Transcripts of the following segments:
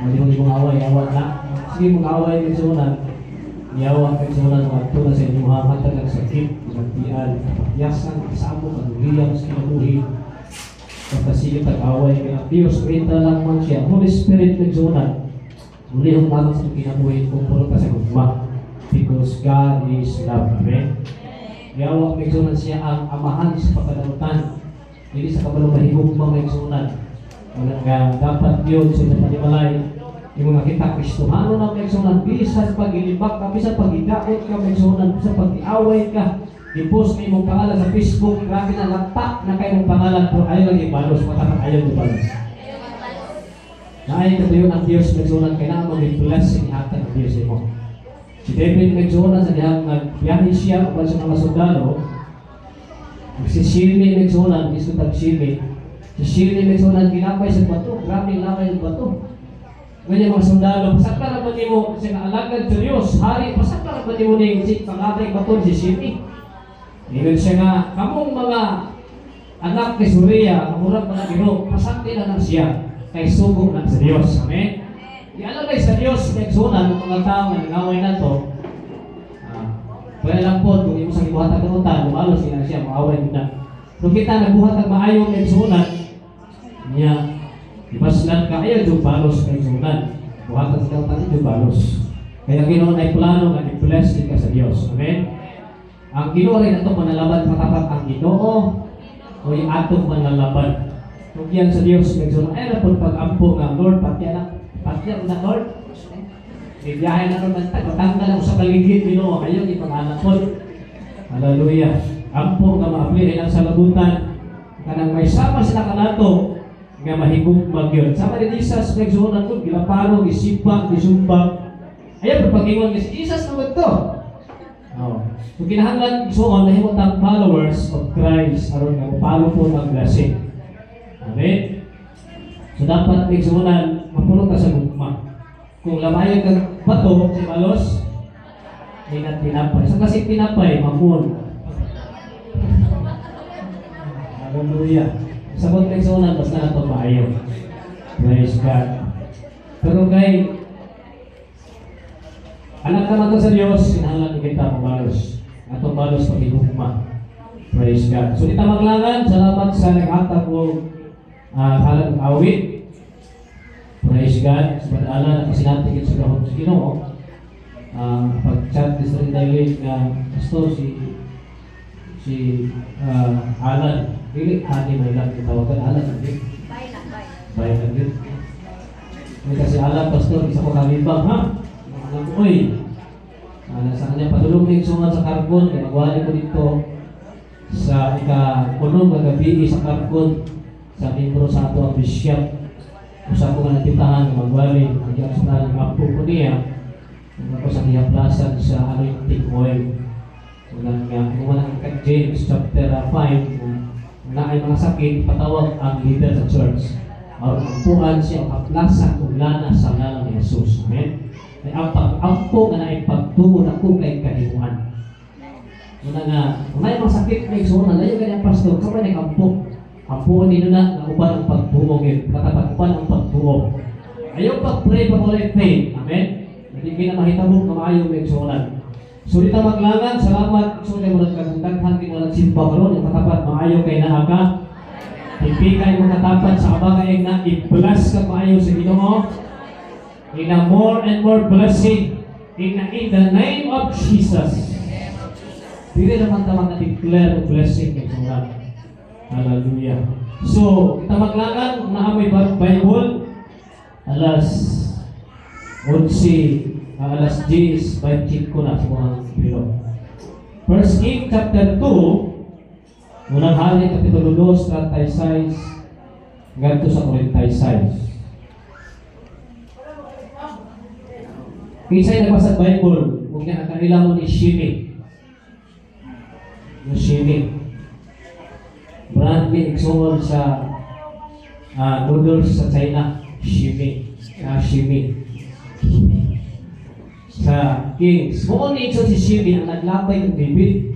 Mali mong away, awa na. Sige mong away igsuonan. Niyawa igsuonan mga na sa inyong hatag ang sakit, kinagtian, kapatyasan, kasamo, kanuliyang sa kinabuhi. Basta sige tag-away kay ang Diyos, kwenta lang man siya. Holy Spirit igsuonan. Mulihok lamang sa kinabuhi kung puno ka sa gugma. Because God is love. Amen. Yawa igsuonan, siya ang amahan sa pagkadamutan. Hindi sa kabalo mahigugma may igsuonan. Wala nga dapat yun sa panimalay. Yung mga kita Kristohano na may igsuonan, bisan pag ilibak ka, bisan pag idaot ka may igsuonan, bisan pag iaway ka, i-post mo imong pangalan sa Facebook, grabe na lata na kay imong pangalan, pero ayaw lang ibalos, matapat ayaw ibalos. Naay katuyon ang Diyos may igsuonan, kailangan mo may blessing hatag ang Diyos imo. Si David may igsuonan sa dihang nagbiyahe siya uban sa mga sundalo, si Shimei may igsuonan, isko tag Shimei. Si Shimei may igsuonan ginapay sa bato, grabe lamay ang bato. Ganyan mga sundalo, pasakla na ba nimo sa alagad sa Diyos, hari, pasakla na ba nimo ning si pangabay bato si Shimei? Ingon siya nga, kamong mga anak ni Zeruya, murag mga iro, pasakti na lang siya, kay sugo na sa Diyos. Amen? Ialagay sa Diyos, kay igsuonan, ng mga tao nga nangaway na to, pwede lang po, kung imo sa gibuhat ang utan, lumalos na siya, maaway din na. Kung kita nagbuhat ang maayong igsuonan, niya, ibaslan ka, ayaw yung balos kay igsuonan. Buhatan sa utan, yung balos. Kaya Ginoo ay plano nga i-bless din ka sa Diyos. Amen? Ang Ginoo rin ato manalaban katapat ang Ginoo o yung atong manlalaban. Kung yan sa Diyos, nagsuno, ay na po pag-ampo nga, "Lord, patya na, patya na, Lord. May biyahe na naman, matanggal ako sa paligid, Ginoo, ayaw ipanganak po." Hallelujah. Ampo nga maapli ang salabutan, kanang may sama sila kanato, nga mahigugmag yun. Sama ni Jesus, nagsuonan ko, gilaparo, gisipa, gisumbag. Ayaw, pag-ingon, si Jesus naman to. Oh. So kinahanglan igsuon nahimo tang followers of Christ aron nga mopalo po ang blessing. Amen. So dapat igsuonan mapuno ka sa gugma. Kung lamayon kag bato si balos inat tinapay. Sa kasi tinapay mamon. Hallelujah. Sabot igsuonan basta nato maayo. Praise God. Pero kay anak naman to sa Diyos, kinahanglan kita mabalos. Atong balos pagigugma. Praise God. So kita maglangan, salamat sa naghatag og halag og awit. Praise God. Sa padala na kasinati gid sa gahom sa Ginoo. Pag-chat this rin daily nga pastor si si Alan, dili hani may lang gitawagan Alan hindi. Bye na, bye. Bay lang yun. May kasi Alan, pastor, isa ko kalibang ha. Alam ko, oy. Sa kanya padulong ni sungan sa Carbon, kaya magwali ko dito sa ika-unom nga gabi sa Carbon sa membro sa ato ang bishop. Usa ko nga natitahan nga magwali, nagyan sa talang ampo ko niya. Ug ako sa gihaplasan sa anointing oil. Wala nga, kung wala kang James chapter 5, na na ay mga sakit, patawag ang leader sa church. Aron ampuan siya o haplasan og lana sa ngalan ni Jesus. Amen. Ay ang pag-ampo nga naay pagtuo na kung kay kahimuan. Muna nga, kung naay mga sakit may igsuonan, layo kanya pastor, kamay nag-ampo. Ampuon nino na nga uban ang pagtuo gyud, katapat uban ang pagtuo. Ayaw pag-pray pag walay faith. Amen. Hindi gina mahitabo nga maayo may igsuonan. So dito maglangan, salamat. So kay murag kagdaghan kay murag simba karon yung katapat maayo kay naa ka. Hindi kay mo katapat sa abangay na i-bless ka maayo sa Ginoo. In a more and more blessing in the name of Jesus. Dili naman ta maka-declare og blessing kay surat. Hallelujah. So, kita maglangan na may Bible alas 11, alas 10, 25 na sa mga pilo. First King chapter 2, Unang Hari kapitulo 2, 36 ngadto sa 46. Kinsay nagbasa Bible, ug niya kaila mo ni Shimei. Ni Shimei. Brand ni igsuon sa noodles sa China, Shimei. Shimei. Sa Kings. Mao ni igsoon si Shimei ang naglabay ng David.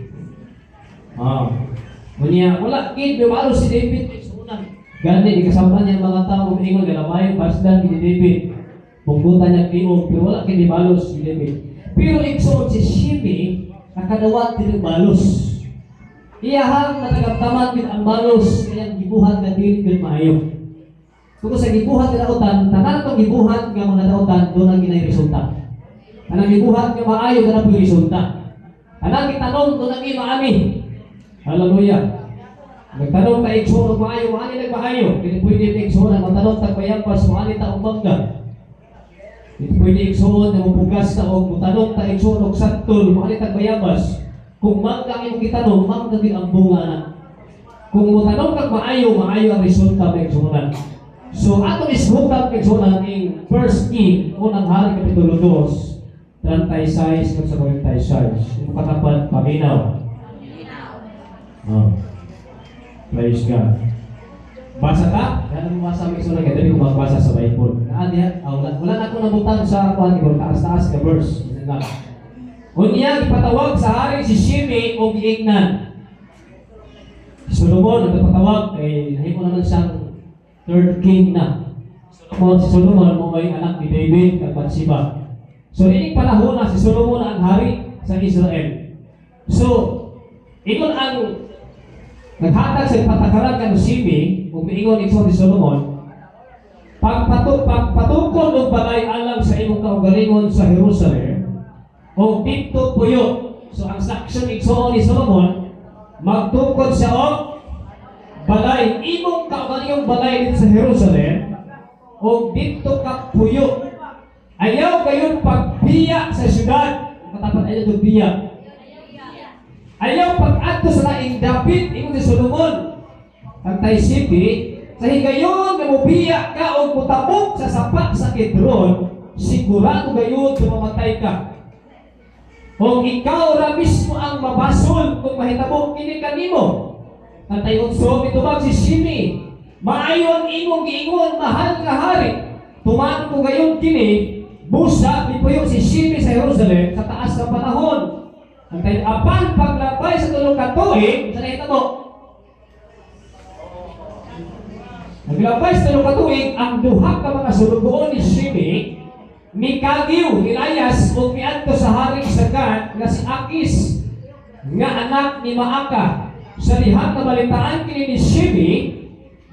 Unya, wala kid, may si David igsuonan. Gani, ikasama niya ang mga tao, umiingon, galabay, basdan ni David. Punggutan niya tiog, pero wala kini balos si David. Pero igsoon si Shimi, nakadawat din balos. Iyahang natagamtaman din ang balos, kayang gibuhat nga dili gyud maayo. Tungkol sa gibuhat nga dautan, tanan itong gibuhat nga mga dautan, doon ang ginay resulta. Tanang gibuhat nga maayo, doon ang resulta. Tanang gitanom, doon ang maami. Hallelujah. Nagtanom ta, igsoon, og maayo, maani nagmaayo. Dili pwede, igsoon, ang matanom tag bayabas, maani ta og mangga. Dili pwede, igsoon, nga mopugas ta og mutanom ta, igsoon, og santol, maani tag bayabas. Kung mangga ang imong gitanom, mangga gid ang bunga na. Kung motanom kag maayo, maayo ang resulta mga igsuonan. So atong isgutan, igsuonan, in First King, Unang Hari, Kapitulo 2, 36 hanggang sa 46. Yung katapad, paminaw. Oh. Praise God. Basa ta? Kaya mo basa may igsuonan, kaya dili ko magbasa sa Bible. Naa diha, ah, wala na ako nabutang sa kuan ko, taas-taas ka verse. Yun lang. Unya ipatawag sa hari si Shimi og giingnan. Si Solomon nagpatawag kay nahimo naman siyang third king na. Solomon, si Solomon mo ay anak ni David kag Bathsheba. So ining panahon na si Solomon ang hari sa Israel. So ingon ang naghatag sa patakaran kang Shimi ug miingon igsoon si Solomon, "Pagpatukod og balay alang sa imong kaugalingon sa Jerusalem og didto puyo." So ang instruction, igsoon, ni Solomon, magtukod siya og balay, imong kaugalingong balay dito sa Jerusalem og didto ka puyo. Ayaw gayon pagbiya sa syudad. Katapat, ayaw doon biya. Ayaw pag-adto sa laing dapit, ingon si Solomon. Tantay City, sa higayon nga mobiya ka og motabok sa sapa sa Kidron, sigurado gayon mamatay ka. Kung ikaw ra mismo ang mabasol kung mahitabo kini kanimo. Tantay 8, mitubag si Shimi, "Maayo ang imong giingon, mahal nga hari. Tumanon ko gayon kini." Busa, mipuyo si Shimi sa Jerusalem sa taas ng panahon. Antay apan paglabay sa 3 ka tuig, sa nahitabo? Naglabay sa 3 ka tuig, ang duha ka mga sulugoon ni Shimi mikagiw, nilayas ug miadto sa hari sa Gat nga si Akis nga anak ni Maaka. Sa diha nabalitaan kini ni Shimi,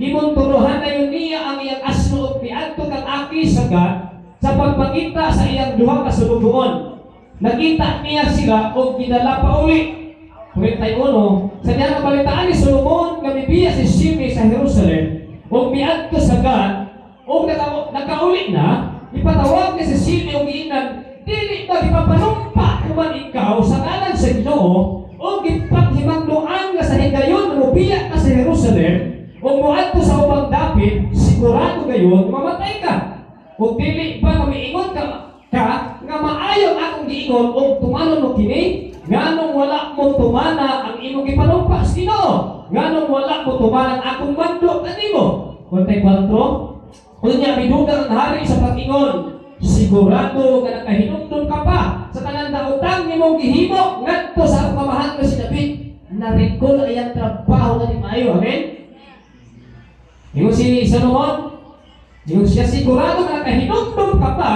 gimonturuhan na yun niya ang iyang asno ug miadto kang Akis sa Gat sa pagpangita sa iyang duha ka sulugoon. Nakita niya sila ug gidala pa uli. 41, sa diha nabalitaan ni Solomon nga mibiya si Shimi sa Jerusalem ug miadto sa Gat ug nakauli na, ipatawag niya si Shimi ug giingnan, "Dili ba gipapanumpa ko man ikaw sa ngalan sa Ginoo ug gipaghimangduan nga sa higayon nga mobiya ka sa Jerusalem ug moadto sa ubang dapit, sigurado gayon mamatay ka? Ug dili ba nga miingon ka nga maayo ang akong giingon ug tumanon mo kini? Nganong wala mo tumana ang imong gipanumpa sa Ginoo? Nganong wala mo tumana ang akong mando kanimo?" 44, unya midugang ang hari sa pag-ingon, "Sigurado nga nakahinumdum ka pa sa tanan utang nimong gihimo ngadto sa akong amahan nga si David." Narikol ang iyang trabaho nga di maayo. Amen? Ingon si Solomon, ingon siya, "Sigurado nga nakahinumdum ka pa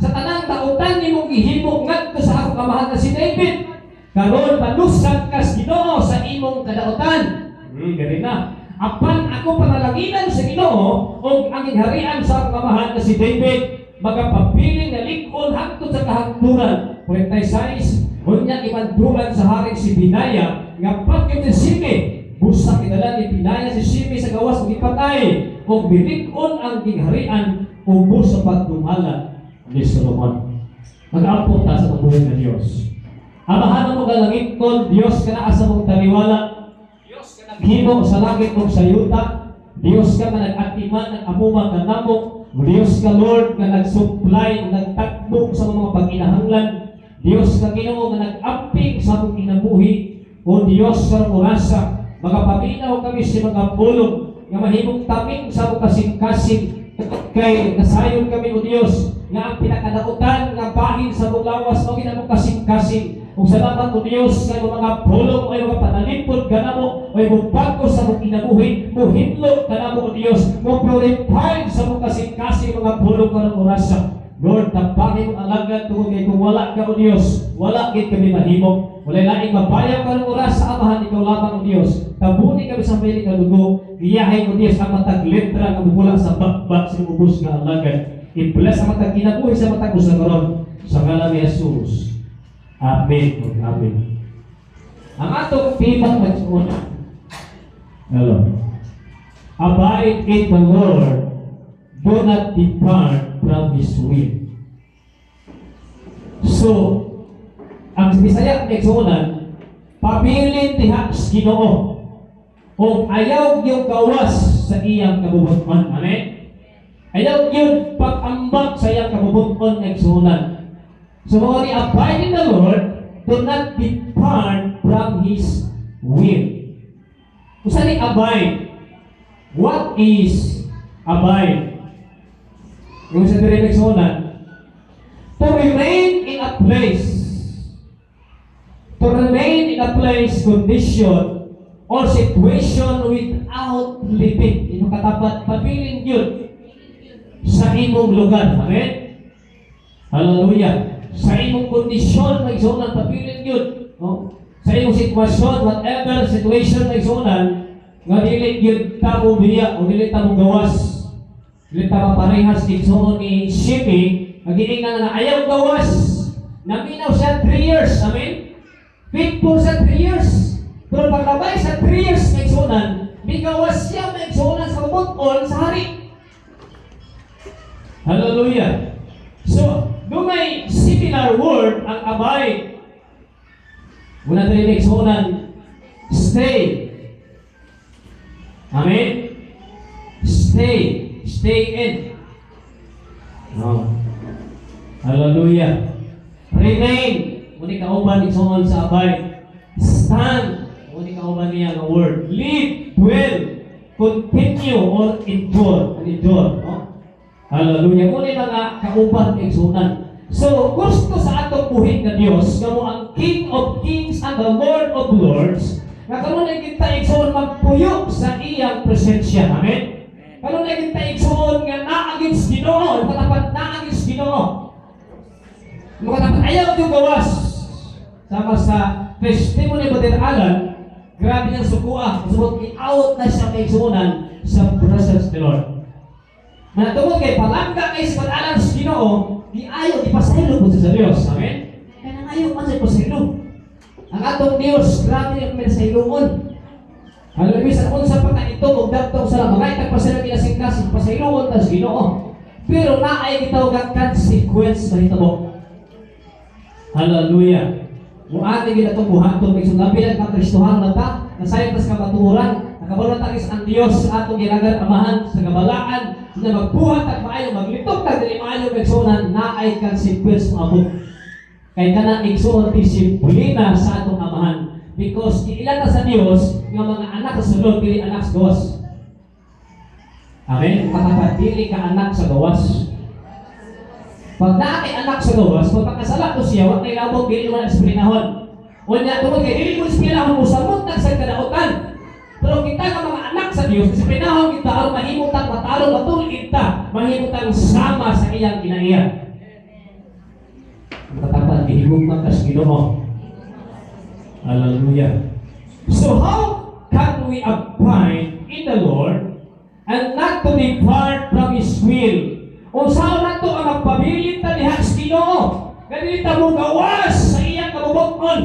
sa tanang dautan nimong gihimo ngadto sa akong amahan nga si David. Karon palusan ka sa Ginoo sa imong kadautan." Gani na. "Apan ako panalanginan sa Ginoo ug ang gingharian sa akong amahan nga si David magapabilin nga lig-on hangtod sa kahangturan." 46, unya imanduan sa hari si Binaya nga patyon si Shimi. Busa gidala ni Binaya si Shimi sa gawas ug gipatay ug bilig-on ang gingharian ubos sa pagdumala ni Solomon. Mag-ampo ta sa mabuhi nga Dios. Amahan mo nga langitnon, Dios ka naa sa mong taliwala. Dios ka naghimo sa langit ug sa yuta. Dios ka nga nag-atiman ng amuma kanamo. Dios ka, Lord, nga nag-supply ug nagtagbok sa mga pag-inahanglan. Dios ka, Ginoo, nga nag-amping sa among kinabuhi. O Dios, sa orasa, magapaminaw kami sa mga pulong nga mahimong taming sa among kasing-kasing kay nasayon kami, O Dios, nga ang pinakadautan nga bahin sa among lawas mao gid among kasing-kasing. Ug salamat, O Dios, nga imong mga pulong ay mga panalipod kanamo, ay mobag-o sa among kinabuhi, mohinlo kanamo, O Dios, mo purify sa among kasing-kasing mga pulong karong orasa. Lord, tabangin mo alagad tungod kay kung wala ka, O Dios, wala gid kami mahimo. Walay laing mabayaw karong oras sa Amahan, ikaw lamang, O Dios. Tabuni kami sa piling nga dugo. Giyahin, O Dios, ang matag letra nga mubula sa bakbak sa ubos nga alagad. I-bless ang matag kinabuhi sa matag usa karon sa ngalan ni Jesus. Amen ug amen. Ang atong tema, mga. Hello. Abide in the Lord, do not depart from His will. So, ang Bisaya igsuonan, pabilin diha sa Ginoo ug ayaw yung gawas sa iyang kabubut-on. Amen? Ayaw yung pag-ambak sa iyang kabubut-on, igsuonan. So, mao ni abide in the Lord, do not depart from His will. Unsa ni abide? What is abide? Yung sa diri, igsuonan, to remain in a place. To remain in a place, condition, or situation without leaving. Imo katapat, pabilin yun sa imong lugar. Amen? Hallelujah. Sa imong kondisyon, maigsuonan, pabilin yun. No? Sa imong sitwasyon, whatever situation, maigsuonan, nga dili gyud ta mo biya o dili ta mo gawas. Dili ta maparehas igsuon ni Shimei, nagiingan nga ayaw gawas. Naminaw siya 3 years. Amen? Faithful sa 3 years. Pero paglabay sa 3 years, maigsuonan, migawas siya, maigsuonan, sa kabubut-on sa hari. Hallelujah. So, dunay similar word ang abide. Muna diri, maigsuonan, stay. Amen? Stay. Stay in. No. Hallelujah. Remain. Muni kauban, igsuon, sa abide. Stand. Muni kauban niya nga word. Live, dwell, continue, or endure. And endure. No? Hallelujah. Muni mga kauban, igsuonan. So, gusto sa atong buhi nga Dios, nga mo ang King of Kings and the Lord of Lords, nga karon ay kita, igsuon, magpuyo sa iyang presensya. Amen? Karon ay kita, igsuon, nga naa gyud sa Ginoo, katapat naa gyud sa Ginoo. Makatapat ayaw yung gawas. Sama sa testimony ni Brother Alan, grabe niyang sukua. Subot i-out na siya, maigsuonan, sa presence of the Lord. Na tungod kay palangga kay si Brother Alan sa Ginoo, di ayo di pasaylo po siya sa Dios. Amen? Kaya nang ayaw man siya pasaylo. Ang atong Dios, grabe ang pasayloon. Hallelujah, bisan unsa pa ka ito og dagtong sa mga itag pasaylo kinasing-kasing, pasayloon ta sa Ginoo. Pero naay gitawag ang consequence mahitabo. Hallelujah. Muati gid atong buhaton kay labi na ka Kristohano na ta, nasayop ta sa kamatuoran, nakabalo ta ang Dios sa atong ginagar Amahan sa kabalaan na magbuhat tag maayo, maglitok tag dili maayo, igsuonan, naay consequence moabot. Kay kana, igsuon, disiplina sa atong Amahan because giila ta sa Dios nga mga anak sa sulod, dili anak sa gawas. Amen. Katapat, dili ka anak sa gawas. Pag naa kay anak sa gawas, pag pagkasala ko siya, wa kay labot, dili mo na disiplinahon. Unya tungod kay dili mo disiplinahon, mosamot na sa kadautan. Pero kita nga mga anak sa Dios, disiplinahon kita aron mahimo tang matarong, matulid ta, mahimo tang sama sa iyang kinaiya. Katapat, gihigugma ka sa Ginoo. Hallelujah. So how can we abide in the Lord and not to depart from His will? Unsaon nato ang magpabilin ta diha sa Ginoo? Nga ta mo gawas sa iyang kabubut-on.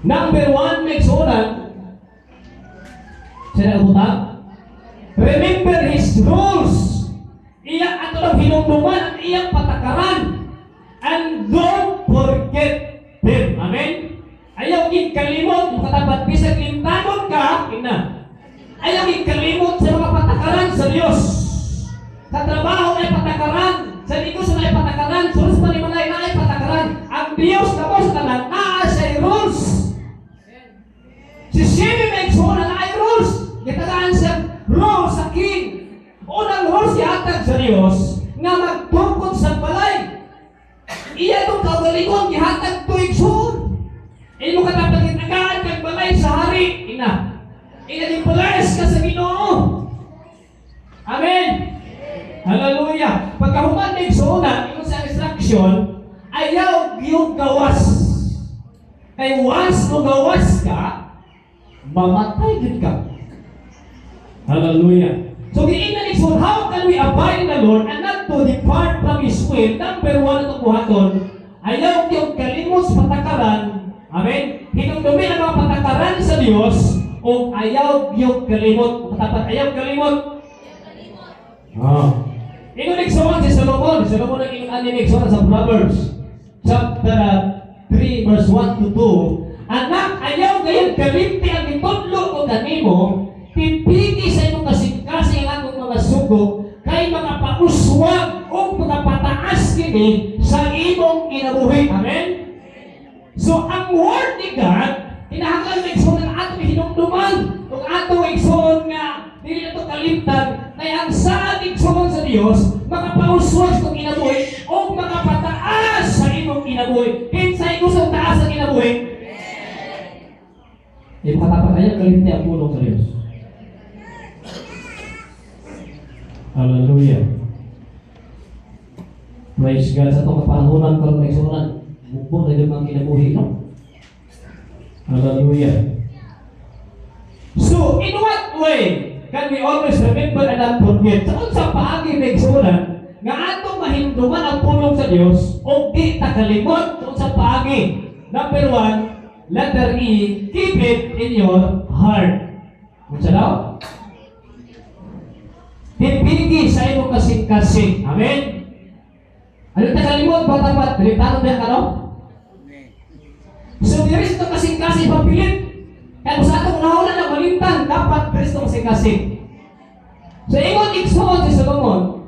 Number one, maigsuonan, sa nagutang, remember His rules. Iya ato lang hinumduman ang iyang patakaran. And don't forget them. Amen? Ayaw gid kalimot, katapat bisag limtanon ka, ina. Ayaw gid kalimot sa mga patakaran sa Dios. Sa trabaho ay patakaran, sa negosyo ay patakaran, sa rules panimalay na ay patakaran. Ang Dios na boss tanan naa siya rules. Si Shimei, maigsuonan, na ay rules. Gitagaan siya rules sa king. Unang rules gihatag sa Dios nga magtukod sa balay. Iya itong kaugalingon gihatag tuig suon. Imo ka dapat gitagaan kag balay sa hari. Ina. Ina di bless ka sa Ginoo. Amen. Hallelujah. Hallelujah. Pagkahuman ng igsuonan, ingon sa instruction, ayaw yung gawas. Kay once mo gawas ka, mamatay gyud ka. Hallelujah. So giingnan igsoon, how can we abide in the Lord and not to depart from His will? Number one itong buhaton, ayaw yung kalimot sa patakaran. Amen? Hinumdumi ang mga patakaran sa Dios o ayaw yung kalimot. Dapat ayaw kalimot. Ah. Ingon igsoon si Solomon. Si Solomon ang ingon ani igsoon sa Proverbs chapter 3 verse 1 to 2. "Anak, ayaw gayud kalimti ang gitudlo ko kanimo, tipigi sa imong kasing-kasing ang akong mga sugo, kay makapauswag o makapataas kini sa imong kinabuhi." Amen? So, ang word ni God, kinahanglan may igsoon ang atong hinumduman. Kung atong igsoon nga, dili na ito kalimtan, kay ang saad igsoon sa Dios, makapauswag sa itong kinabuhi o makapataas sa imong kinabuhi. Kinsay gusto taas ang kinabuhi? Di makatapat ayaw kalimti ang pulong sa Dios. Hallelujah. Praise God. Sa itong kapanahonan karon may igsuonan, mukbo na yung ang kinabuhi, no? Hallelujah. So, in what way can we always remember and not forget? Sa unsa paagi may igsuonan, nga atong mahinumduman ang pulong sa Dios o di ta kalimot, sa unsa paagi? Number one, letter E, keep it in your heart. Unsa daw? Tipigi sa imong kasing-kasing. Amen? Ano ta kalimot ba dapat? Dili tanong diha ka, no? So, diri sa itong kasing-kasing papilit. Kaya kung sa atong unahuna na malimtan, dapat Kristo kasing-kasing. So, ingon igsoon si Solomon,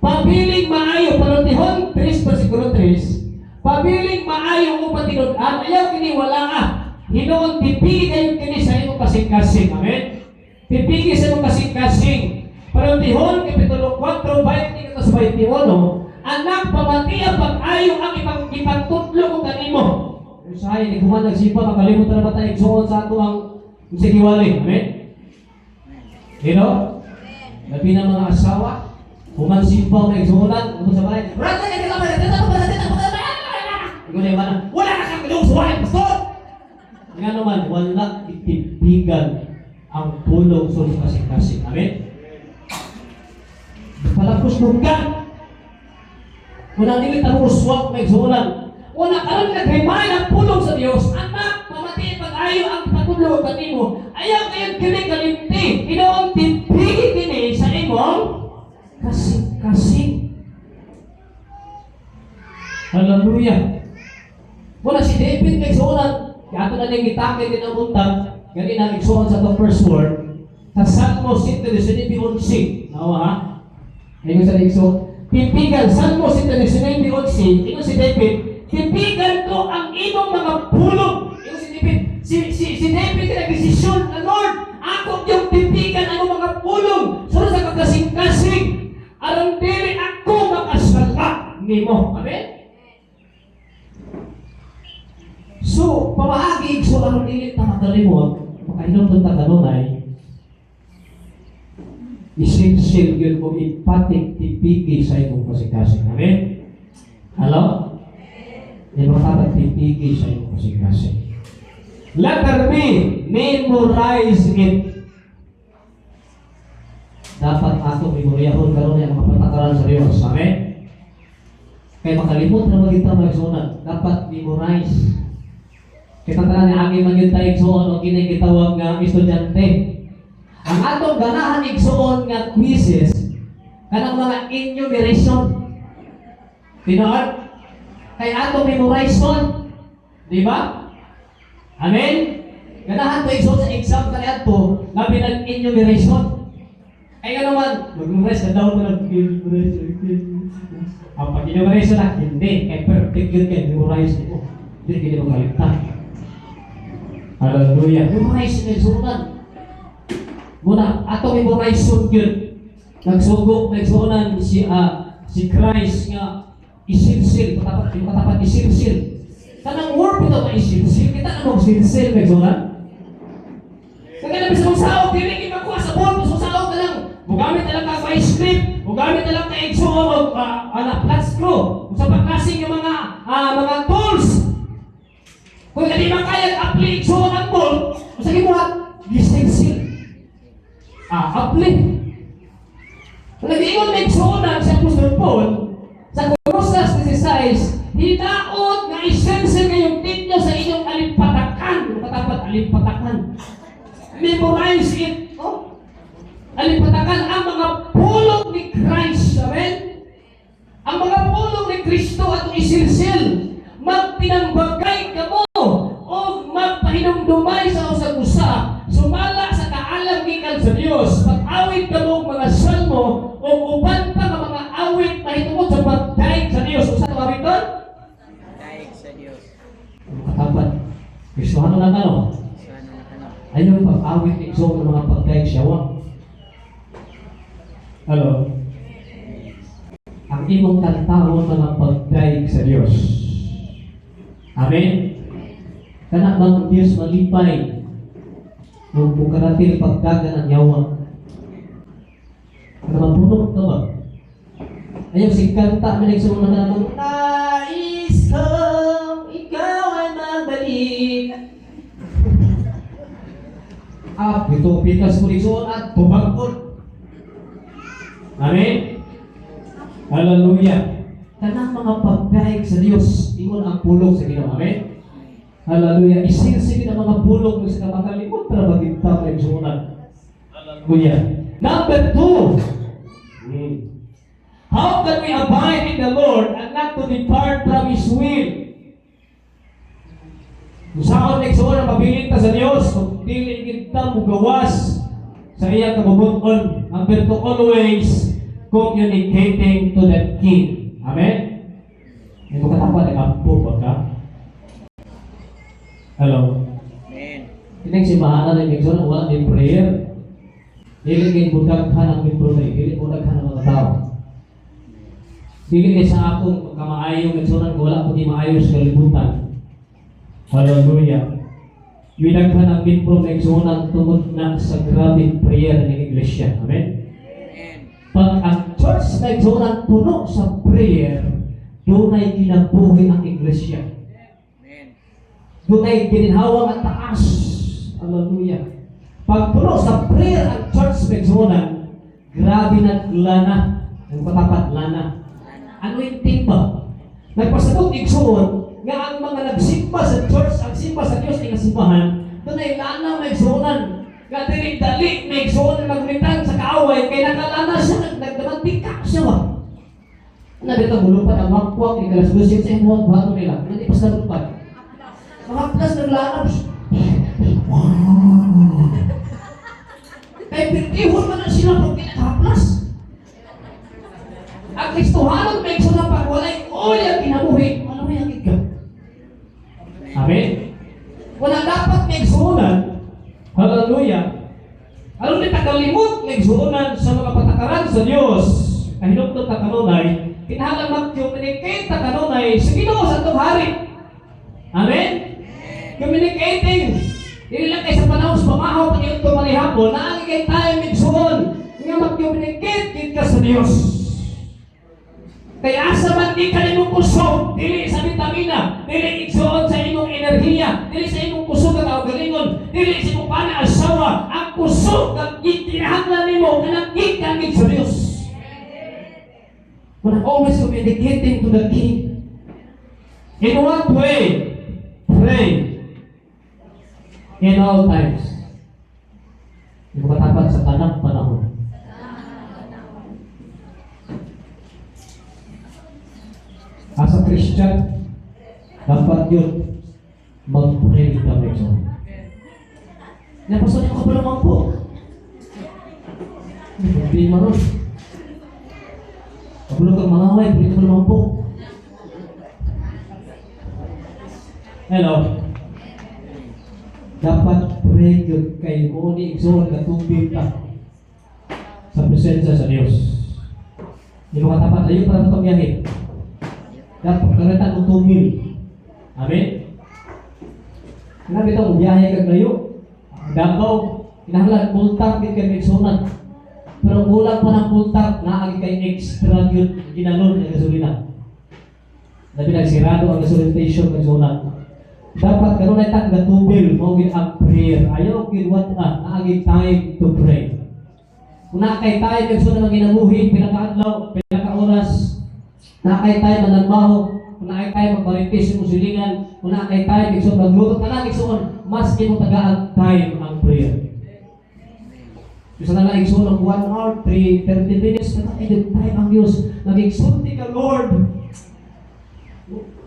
pabiling maayo, panultihon 3 versikulo 3, "Pabiling maayo mo patinud-an, ayaw kini wala ah. Hinuon tipigi kayo kini sa imong kasing-kasing." Amen? Tipigi sa imong kasing-kasing. Panultihon, Kapitulo 4, 20 sa 21, "Anak, pamatiya pag-ayo ang ipagtudlo ko kanimo." Usahay, hindi ko man nagsipa, makalimot na ba tayo igsoon sa ato ang sige giwali. Amen? You know? Labi na mga asawa, human simpa na igsuonan, ano sa balay, ikaw na yung mana, wala ka kang ilong suwahin, pastor! Nga naman, wala itipigan ang pulong sa kasing-kasing. Amen? Palapos ka! Muna dili ta uswak may igsuonan. Una karon nag-remind ang pulong sa Dios, "Anak, pamati pag-ayo ang patudlo kanimo. Ayaw kayo kini kalimti. Hinuon tipigi kini sa imong kasing-kasing." Hallelujah. Wala si David kay igsuonan, kaya ato na ning gitakil din ang buntag, gani nang igsuon sa atong first word, sa Salmo 119:11. Nawa ha? Ingon sa igsoon, tipigan, Salmo 119:11, ingon si David, "Tipigan ko ang imong mga pulong." Ingon si David, si David kaya nagdesisyon na, "Lord, ako yung tipigan ang imong mga pulong, sunod sa kagasing-kasing, aron dili ako makasala nimo." Amen? So, pamaagi igsoon aron dili ta makalimot, makahinumdum ta kanunay, isilsil gyud mo ipatik tipigi sa imong kasing-kasing. Amen? Hello? Di ba dapat tipigi sa imong kasing-kasing? Letter B, memorize it. Dapat ato memoryahon karon ang mga patakaran sa Dios. Amen? Kaya makalimot na magita mga igsuonan, dapat memorize. Kaya tanan ni agi man yun tayo igsuon o kini gitawag nga estudyante. Ang atong ganahan igsuon nga quizzes kanang mga enumeration. Tinuod? Kay atong memorization. Di ba? Amen? Ganahan to igsuon sa exam kaniadto, labi nag enumeration. Kaya nga naman, mag-memorize ka daw mo nag-memorize. Ang pag-enumeration na, hindi. Kay perfect yun kay memorize mo. Hindi kini makalimtan. Hallelujah. Memorize na igsuonan. Muna, ato memorize yun. Nagsugok, nagsuonan si Christ nga isilsil, katapat, yung katapat isilsil. Kanang word ito nga isilsil, kita na mong silsil, nagsuonan. Kaya na bisan mong saog, dili gid makuha sa bulto, sa saog ka lang. Mugamit na lang ka sa script. Mugamit na lang kay igsuon og ana flat screw. Usa pa klase nga mga tools. Kung hindi man kaya apply, igsuon, ang bolt, usa gibuhat gisilsil. Apply. Kung nag-iingon may igsuonan si Apostol Paul sa Colosas 16, hinaot nga isilsil kayong ninyo sa inyong alimpatakan. Ano katapat alimpatakan? Memorize it. Oh? Alimpatakan ang mga pulong ni Christ. Amen? Ang mga pulong ni Kristo at isilsil. Magtinambagay kamo o magpahinumdumay sa usag-usa sumala sa kaalam gikan sa Dios. Pag-awit kamo og mga salmo o uban pa nga mga awit mahitungod sa pagdaig sa Dios. Usa ka awiton? Daig sa Dios. Ang katapat. Kristohano na kano. Sana na kano. Ayaw pag-awit ni Igsoon ng mga pagdaig siya. Wa. Hello? Ang imong kantahon mga pagdaig sa Dios. Amen? Kana bang ang Dios malipay nung bukaratil pagdagan ang yawa? Kana mapuno ka ba? Ayaw si kanta man igsoon na kanang nais kong ikaw ay magbalik. Ito pikas mo igsoon at tubagkod. Amen? Hallelujah. Kanang mga pagdaig sa Dios, ingon ang pulong sa Ginoo. Amen? Hallelujah. Isilsigin ang mga pulong sa kamakalimot para magintang na igsuonan. Hallelujah. Number two. How can we abide in the Lord and not to depart from His will? Kung saan igsuon ang pabilin ta sa Dios, kung dili kita mugawas sa iyang kabubut-on. Number two, always communicating to the King. Amen? Hindi mo katapat, nag-ampo ba ka? Hello? Amen. Kining simbahan na igsoon, wala ni prayer. Dili kay budaghan ang membro na, dili budaghan ang mga tao. Dili kay sa akong kamaayo igsoon, wala ko di maayo sa kalibutan. Hallelujah. Widaghan ang membro na igsoon tungod na sa grabe prayer ng iglesia. Amen. Amen. Pag ang church na igsoon puno sa prayer, dunay kinabuhi ang iglesia. Amen. Dunay gininhawang ang taas. Hallelujah. Pag puno sa prayer ang church igsuonan, grabe na lana. Ang katapat lana. Ano yung timba? Nagpasabot igsuon nga ang mga nagsimba sa church, ang simba sa Dios nga simbahan, dunay lana may igsuonan. Nga dili dali may igsuonan maglitan sa kaaway kay nakalana siya, nagdamantika siya ba? Ano dito gulupan ang wakwak ni kalas gusit sa imong buhaton nila. Ano di pa sa lupad? Makaplas naglana. Wow. Kay pirtihon man na sila pag kinakaplas. Ang Kristohanon may igsoon pag walay uli ang kinabuhi. Ano yung ikaw? Amen? Wala dapat may igsuonan. Hallelujah. Aron di tagalimot may igsuonan sa mga patakaran sa Dios. Kahinumdum ta kanunay, kinahanglan mag-communicate ta kanunay sa Ginoo sa atong hari. Amen? Communicating. Dili lang kay sa panahon sa pamahaw pag iyong tumalihapon, naagi kay tayo igsuon nga mag-communicate gid ka sa Dios. Kaya asa man di ka nimong kusog, dili sa vitamina, dili igsuon sa imong enerhiya, dili sa imong kusog ang kaugalingon, dili sa imong pana asawa, ang kusog ang gikinahanglan nimo kanang gikan gid sa Dios. But always communicating to the King. In what way? Pray. In all times. Hindi mo katapat sa tanang panahon. As a Christian, dapat yun mag-pray with the next one. Napasok niyo ka pa naman po. May problema ron. Kabalo kang mangaway, pwede ka naman po. Hello. Dapat pray yun kay mo ni igsoon ka tubig ka sa presensya sa Dios. Hindi mo katapat, layo para itong biyahe. Dapat kareta kung tumil. Amen? Sinabi ito, biyahe kag layo. Davao, kinahanglan multang din kay igsuonan. Pero kulang pa ng full tank, naagi kay extra yun, ginalon ng gasolina. Labi nagsirado ang gasoline station ng zona. Dapat karon ay tag gatubil mo gid ang prayer. Ayaw gid what naagi time to pray. Kung naa kay time igsoon nga ginabuhi, pila ka adlaw, pila ka oras, naa kay time managbaho, kung naa kay time magmarites imong silingan, kung naa kay time igsoon magluto, tanan igsoon, mas imong tagaag time ang prayer. Bisa na lang igsoon ang 1 hour, 3, 30 minutes, na kay time ang Diyos. Nag-exulti ka, Lord.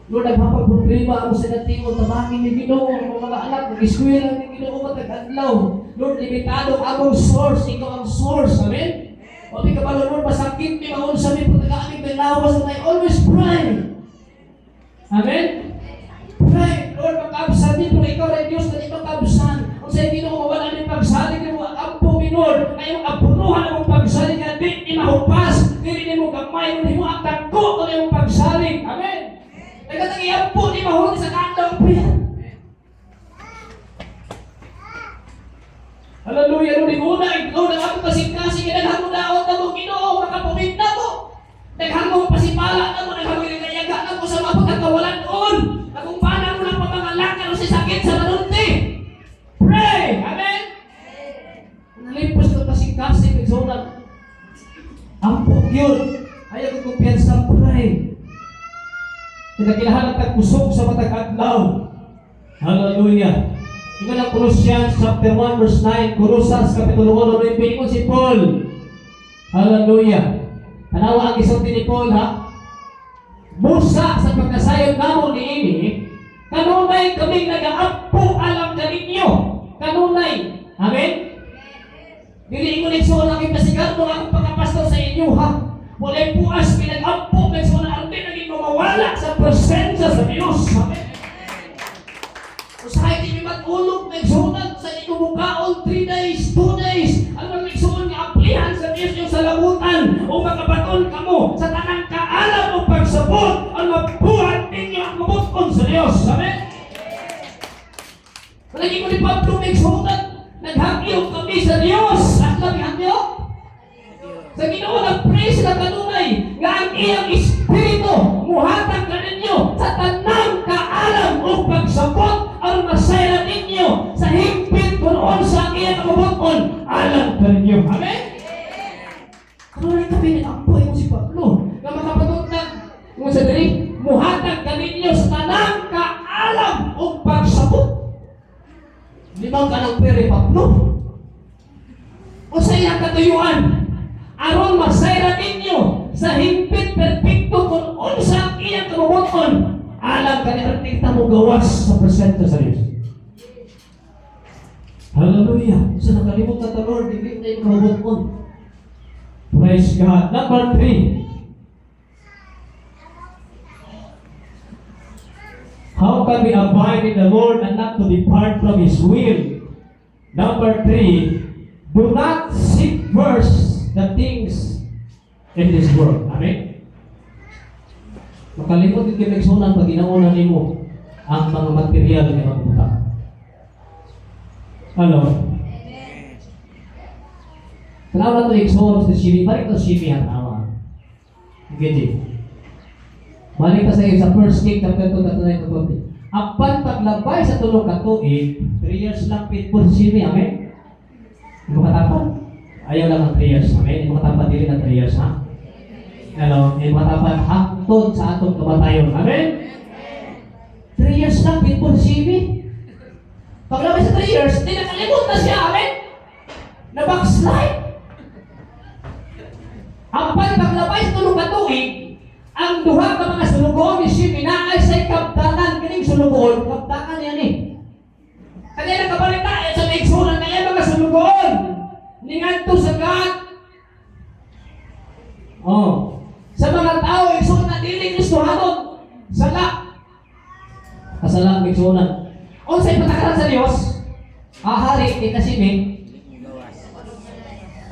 Lord, naghapag problema ako sa natingon, tabangin ni Ginoo, ang mga anak, nag-eskwela ni Ginoo, matag adlaw. Lord, limitado ang among source, ikaw ang source, amen? O di ka ba, Lord, masakit mi, maunsa mi, pagtagaan mi, lawas, and I always pray. Amen? Pray, Lord, magkaabsan mi, pero ikaw rin Diyos na di magkaabsan. Kung sa Ginoo, mawala mi pagsalig mo, ampo mi, Lord, ngayong apunuhan among pagsalig nga di ni mahupas, dili nimo gamay, mo ang dagko ng imong pagsalig. Amen? Nagkatang iampo ni mahulog sa kaadlaw ang prayer. Hallelujah, Lord, una, ikaw na ako kasing-kasing, daghang mo daot na mo, Ginoo, makapumit na mo. Daghang mo pasipala na mo, daghang mo ginagayaga na mo sa mga pagkakawalan doon. Akong pana mo lang pamangalakan o sa sakit sa manunti. Pray! Amen? Nalimpos ka kasing-kasing, nagsunan. Ampo yun. Ayaw ko kumpiyansa, pray. Kinakailangan tagkusog sa matag adlaw. Hallelujah. Ingon ang Colossians chapter 1 verse 9, Colosas kapitulo 1 9, ingon si Paul. Hallelujah. Tanawa ang gisulti ni Paul, ha. Busa sa pagkasayod namo niini, kanunay kaming nagaampo alang kaninyo. Kanunay. Amen. Dili ingon igsoon ang ipasigar mo akong pagkapastor sa inyo, ha. Walay puas pinag-ampo kay sa arte naging mawala sa presensya sa Dios. Amen. Usahay di mi matulog na igsuonan sa inyo mukaon 3 days, 2 days. Ano ang igsuon nga aplihan sa Dios yung salamutan o makabaton kamo sa tanang kaalam o pagsabot ang mabuhat ninyo ang mabuton sa Dios. Amen. Palagi ko ni Pablo may igsuonan, naghagyo kami sa Dios. At labi hagyo? Sa Ginoo nag-pray sila kanunay nga ang iyang espiritu muhatag kaninyo sa tanang kaalam o pagsabot ang masayran ninyo sa higpit kung unsa ang iyang kabubuton alam kaninyo. Amen? Kanunay kami nag-ampo yung si Pablo nga makapatutag kung sa diri muhatag kaninyo sa tanang kaalam o pagsabot. Limang ka ng pere, Pablo. O sa iyang katuyuan, aron masayran ninyo sa hingpit perpekto kung unsa ang iyang kabubuton alam kani aron kita mo gawas sa presensya sa Dios. Hallelujah. Sa nakalimot na ta, Lord, dili na yung kabubuton. Praise God. Number 3. How can we abide in the Lord and not to depart from His will? Number 3, do not seek first the things in this world. Amen? Makalimot din kayo nagsunan pag ginauna nimo ang mga material nga mga butang. Hello? Tanawa na ito igsoon sa Shimi. Balik to Shimi ha, tanawa. Okay, balik ta sa iyo sa First King chapter 2, 39 to 40. Apan paglabay sa 3 ka tuig, 3 years lang faithful si Shimi, amen? Hindi mo katapat? Ayaw lang ang 3 years, amen? Hindi mo katapat dili na 3 years, ha? Hello, hindi mo katapat hangtod sa atong kamatayon, amen? 3 years lang faithful si Shimi. Paglabay sa 3 years, di nakalimot na siya, amen? Na-backslide. Apan paglabay sa 3 ka tuig, ang duha ka mga sulugoon ni Shimi naay say kaptanan kining sulugoon, kaptanan yan eh. Kanya nakabalita eh, sa maigsunan na yan mga sulugoon. Ningadto sa God. Oh. Sa mga tao, igsuon na dili Kristohanon. Sala. Kasala ang igsuonan. Unsay patakaran sa Dios? Ahari ni Kasimi,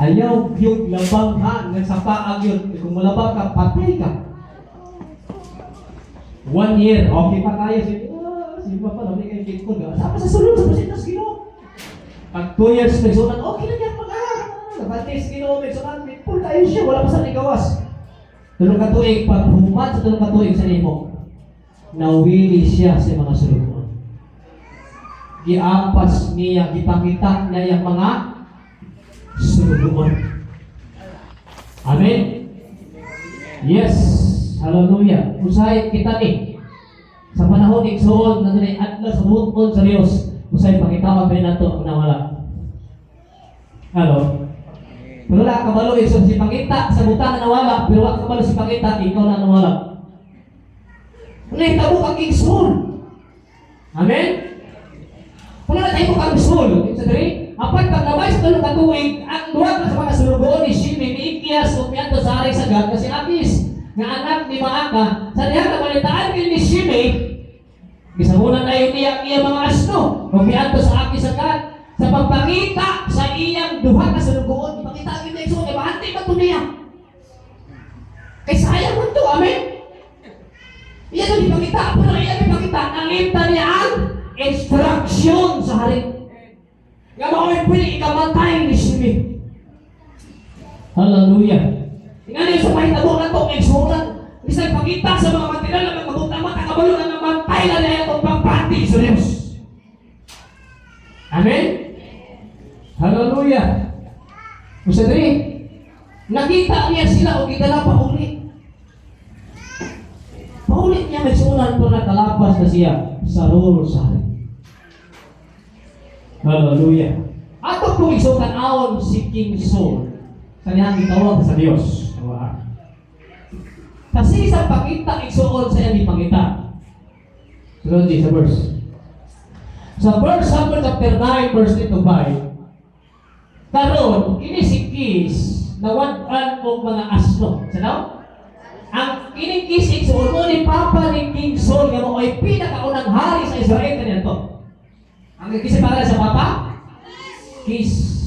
ayaw yung labang ha, nagsapa ang yun. Kung malabang ka, patay ka. 1 year, okay pa tayo. Sige, sige pa pala, may kay ko. Sama sa sulod, sa pasitas, Ginoo. Pag 2 years, nagsunan, okay na yan, pag Nabantis Ginoo may sunan, faithful kayo siya, wala pa sa nigawas. 3 ka tuig, paghuman sa 3 ka tuig sa nimo, nawili siya sa mga sulugoon. Giampas niya, gipangita niya yung mga sulugoon. Amen? Yes. Hallelujah. Usahay kita ni. Sa panahon ni igsuon, na dunay adlaw sa buot sa Dios, usahay pangitawag rin nato ang nawala. Hello? Amen. Pero wala kabalo igsoon si pangita sa butang na nawala, pero wala kabalo si pangita, ikaw na nawala. Nahitabo kang King Saul. Amen? Wala na tayo kang Saul. Sa diri, apan paglabay sa 3 ka tuig, ang duha ka sa mga sulugoon ni Shimi, ni Ikias, ug miadto sa hari sa Gat, kasi Akis, nga anak ni Maaka, sa diha nabalitaan kini ni Shimi, gisamunan na yun niya ang iyang mga asno, ug miadto sa Akis sa Gat, sa pagpangita sa iyang duha ka sulugoon, ipangita ang iyang igsoon, kay bahante man to niya. Kay sayang man to, amen? Iyan ang ipangita, pero iyan ipangita, nangita niya ang instruction sa hari. Nga mao'y pwede ikamatay ni Shimi. Hallelujah. Nga sa pahitabo na ito, igsuonan. Bisag pangita sa mga material na mga butang mata kabalo na namatay na niya itong pagpati sa Diyos. Amen? Hallelujah. Gusto diri, nakita niya sila o gidala pa uli. Paulit niya may sunan pero nakalapas na siya sa role sa hari. Hallelujah. Ato kung isutan awon si King Saul sa niyang gitawag sa Dios. Awa. Kasi sa pangita igsuon sa iyang ipangita. Sunod sa verse. Sa 1 Samuel chapter 9 verse 3 to 5. Karon kini si Kis nawad-an og mga asno. Sa daw? Ang kining Kis igsuon mo ni papa ni King Saul nga mao'y pinakaunang hari sa Israel kaniadto. Ang Kis para sa papa? Kis.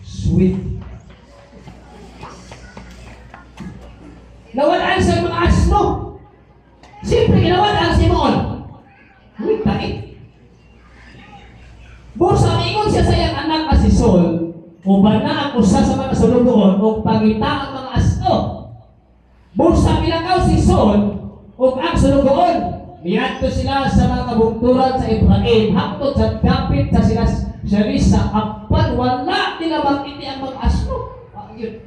Sweet. Nawad-an sa mga asno. Siyempre, ginawad-an si Moon. Uy, tait. Busa, miingon siya sa iyang anak na si Saul, uban na ang usa sa mga sulugoon ug pangita ang mga asno. Busa, milakaw si Saul ug ang sulugoon. Miadto sila sa mga kabungturan sa Ephraim, hangtod sa dapit sa sila Shalisa, apan wala nila makiti ang mga asno. Ah, yun.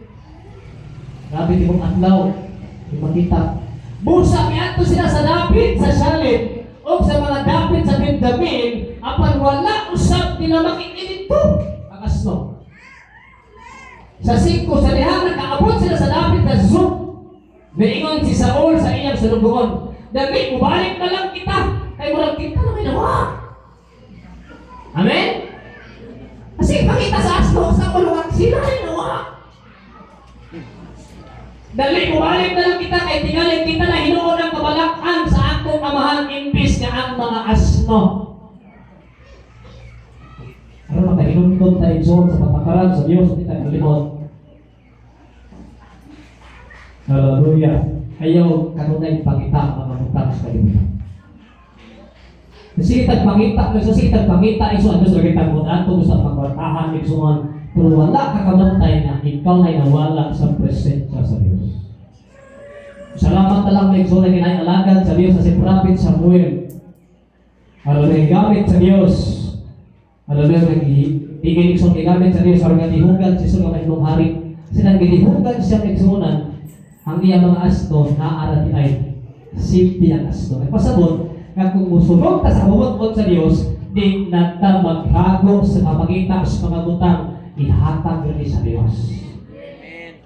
Grabe di mong adlaw, di makita. Busa, miadto sila sa dapit sa Shalim o sa mga dapit sa Benjamin, apan wala usab nila makiti dito ang asno. Sa 5, sa lihang nakaabot sila sa dapit sa Zuf. Niingon si Saul sa iyang sulugoon, "Dali, mubalik na lang kita. Kay murag kita na may nawa." Amen? Kasi pakita sa asno, sa kulungan, sila ay nawa. "Dali, mubalik na lang kita kay tingali kita na hinuon ang kabalakan sa akong amahan imbis nga ang mga asno." Aron makahinumdom tayo zone sa patakaran sa Diyos, hindi tayo kalimot. Hallelujah. Ayaw kanunay pangita ang mga butang sa kalibutan. Sige tagpangita, sige tagpangita iso ang Diyos lagi tagmon ato sa pagbartahan igsuon, pero wala ka kabantay na ikaw na nawala sa presensya sa Diyos. Salamat na lang na igsuon na kinay alagad sa Diyos sa si Prophet Samuel. Hallelujah, gamit sa Diyos. Hallelujah, nag-tigil igsuon gigamit sa Diyos aron nga dihugan si Saul nga mahimong hari. Sinang gidihugan siya igsuonan, ang iya mga asno naara di ay safety ang asno. Nagpasabot nga kung musulog ta sa kabubut-on sa Dios, di na ta maghago sa pamangita sa mga butang, ihatag rin sa Dios. Amen.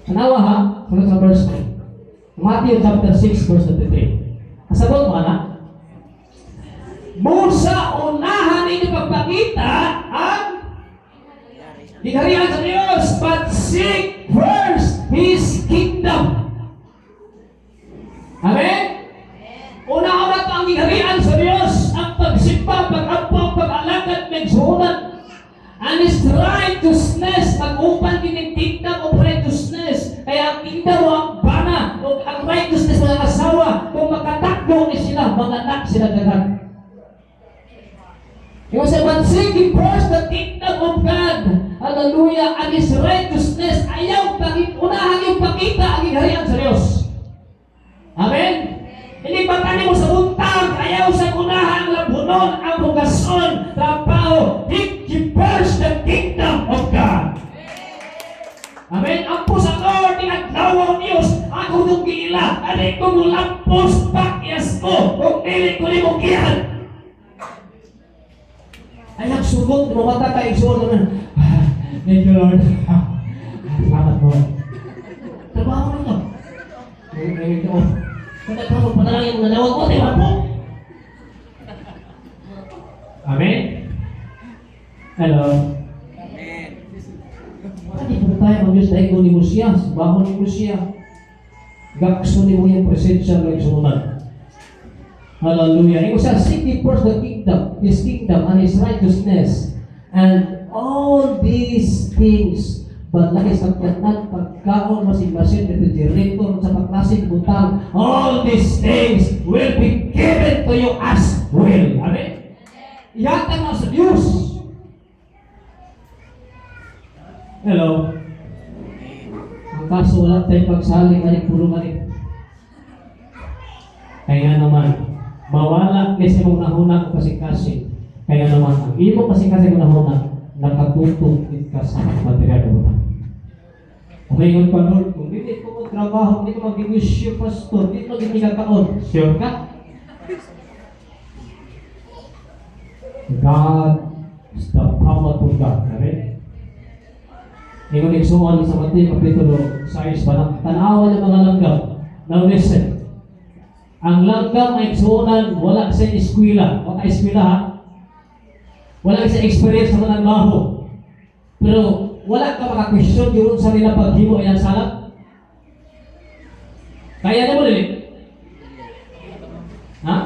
Tanawa ha, sunod sa verse 9. Matthew chapter 6 verse 23. Kasabot mo ana? Busa unahan ninyo pagpakita ang gingharian sa Diyos, but seek first His kingdom. Amen? Una-una to ang gingharian sa Diyos, ang pagsimba, pag-ampo, pag-alagad, megsunan. And His righteousness, mag-upan kining kingdom of righteousness. Kaya ang kingdom mo ang bana, o ang righteousness mga asawa, kung makatakbo ni sila, mga anak sila daghan. Yung sa but seek ye first the kingdom of God. Hallelujah, and His righteousness. Ayaw unahan yung pakita ang gingharian sa Dios. Amen? Hindi ba mo sa buntag, ayaw sa unahan ang labunon, ang hugason, trabaho. Seek ye first the kingdom of God. Amen? Ampo sa Lord, inadlaw ang Diyos, ako nung giila, ani ko mulampos, pakyas ko, kung dili ko nimo giyan. Ay, nagsugot, mamata ka, igsuot naman. "Ah, thank you, Lord. Ah, salamat, Lord." Trabaho na ito. Eh, eh, oh. Kung nagpapag panalangin mo, nanawag mo, di ba po? Amen? Hello? Amen. Hindi po tayo ang Diyos dahil ni mo siya, bahon ni mo siya. Gakso ni mo yung presensya ng igsuonan. Hallelujah. Ingon siya, "Seek ye first the kingdom, His kingdom and His righteousness, and all these things," balay, sakyanan, pagkaon, masin-masin, refrigerator, sa pagklaseng butang, "all these things will be given to you as well." Amen? Ihatag na sa Diyos. Hello? Ang kaso, wala tayong pagsalig ani pulong ani. Kaya naman, mawala ni sa imong nahuna o kasing-kasing. Kaya naman, ang imong kasing-kasing nahuna, nakatutong ka sa material na butang. Umingon pa, "Lord, kung hindi ko magtrabaho, hindi ko mag-negosyo, pastor, hindi ko magiging." Sure ka? God is the powerful God. Amen? Ingon igsuon sa Mateo Kapitulo 6, parang tanawa ng mga langgam. Now listen. Ang langgam ay igsuonan, wala sa eskwela. Wala eskwela ha. Wala sa experience sa mananmaho. Pero wala ka maka-question yun sa nila paghimo ilang salat. Kaya na mo dili? Ha?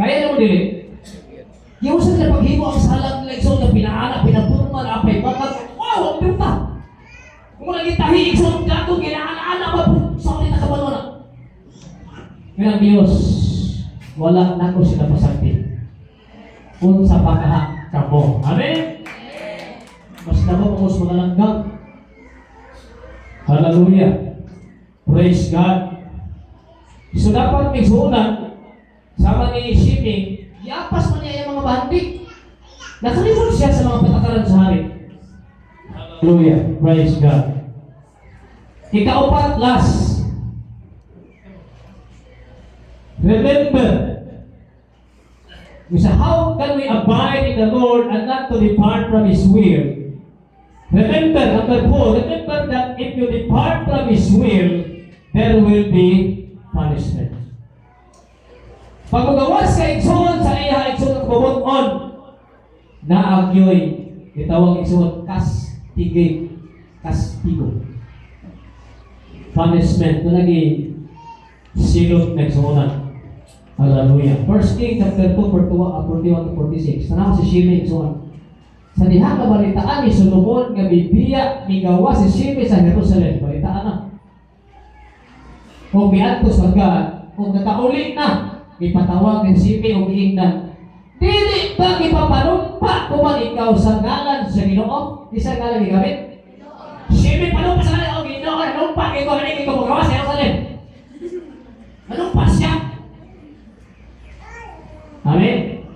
Kaya na mo dili? Yung sa nila paghimo ang salat nila igsoon na pinaana, pinapurma, apay, bakit? Wow, ang pinta! Kung wala gitahi, igsoon gato, ginaana-ana ba po? Sa ulit nakabalo na. Kaya ang Diyos, wala na ko sila pasagdi. Unsa pa kaha kamo. Amen? Mas damo mo sa mga langgam. Hallelujah. Praise God. So dapat may suunan, sama ni Shimei, yapas man niya yung mga bandi. Nakalimot siya sa mga patakaran sa hari. Hallelujah. Praise God. Ikaupat, last. Remember, we say, how can we abide in the Lord and not to depart from His will? Remember, number four, remember that if you depart from His will, there will be punishment. Pag magawas ka igsoon sa iya igsoon ang kabubut-on, naagyoy, gitawag igsoon, kastige, kastigo. Punishment, ito lagi silot na igsuonan. Hallelujah. First King chapter 2, 41 to 46. Tanaw si Shimei, igsoon. Sa diha nga balitaan ni Solomon nga bibiya, migawa si Shimei sa Jerusalem. Balitaan na. Kung miadto sa God, kung nakauli na, ipatawag ni Shimei og giingnan, "Dili ba gipapanumpa ko man ikaw sa ngalan sa Ginoo?" Di sa ngalan gigamit? Shimei, panumpa sa ngalan o Ginoo, nanumpa ikaw nga ikaw magawa sa Jerusalem. Nanumpa siya. Amen?